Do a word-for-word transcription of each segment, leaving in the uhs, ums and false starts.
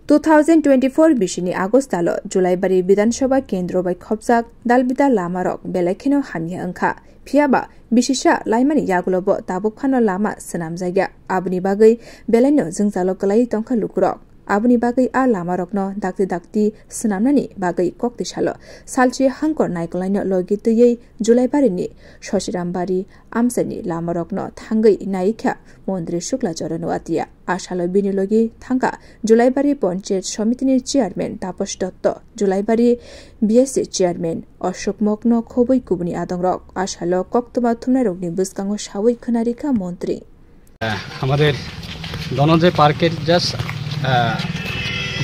Two thousand twenty-four bisini August talo Julaibari Bidhan Sabha kendro bai khopjak dalbidal lamarok belai kheno hamya wngkha. Phiyaba bisisa laimani yagulo bo tabuk phano lama swnamjakya. Aboni bagwi belaino jwngjalo kwlaiwi tongkha lukurok. Aboni bagwi a lamarokno dakti dakti swnamnani bagwi kokti salo salchi hangkor naikolnaino logi twiwi Julaibarini Sosirambari amchaini lamarokno thangwi naikha Montri Shukla Charan Nuatia. A salo bini logi thangkha Julaibari Panchayat Somitini Chairman Taposh Dotto, Julaibari B S C Chairman Ashok Mokno khobwi kubuni adongrok. A salo koktwma thumnairokni bwskango sawi khwnarikha Montri. আমাদের ধনঞ্জয় পার্কের জাস্ট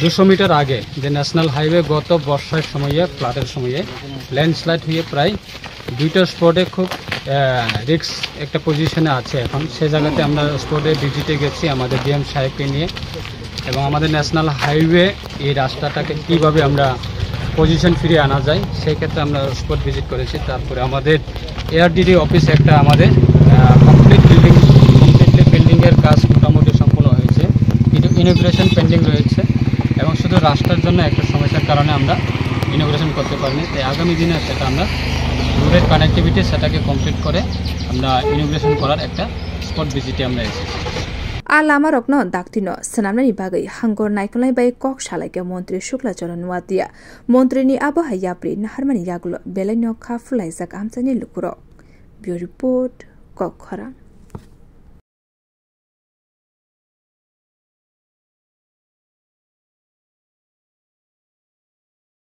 দুশো মিটার আগে যে national highway গত বর্ষার সময়ে, ফ্লাডের সময়ে, ল্যান্ডস্লাইড হয়ে প্রায় দুইটা স্পটে খুব রিস্ক একটা পজিশনে আছে এখন। সে জায়গাতে আমরা স্পটে ভিজিটে গেছি আমাদের ডিএম সাহেবকে নিয়ে, এবং আমাদের ন্যাশনাল হাইওয়ে এই রাস্তাটাকে কীভাবে আমরা পজিশন ফিরিয়ে আনা যায়, সেই ক্ষেত্রে আমরা স্পট ভিজিট করেছি। তারপরে আমাদের এআরডিডি অফিস একটা আমাদের কমপ্লিট বিল্ডিং, কমপ্লিটলি বিল্ডিংয়ের কাজ মোটামুটি সম্পূর্ণ হয়েছে, কিন্তু ইনোগ্রেশন পেন্ডিং রয়েছে এবং শুধু রাস্তার জন্য একটা সমস্যার কারণে আমরা ইনোগ্রেশন করতে পারিনি। তাই আগামী দিনে সেটা আমরা রোডের কানেক্টিভিটি সেটাকে কমপ্লিট করে আমরা ইনোগ্রেশন করার একটা স্পট ভিজিটে আমরা এসেছি। A lamarokno daktino swnamnani bagwi hangkor naikolnai bai kok salaikha Montri Shukla Charan Nuatia. Montrini abo hai yapri naharmani yagulo belaino kha phulaijak amchaini lukurok. Bureau Report, Kokkhorang.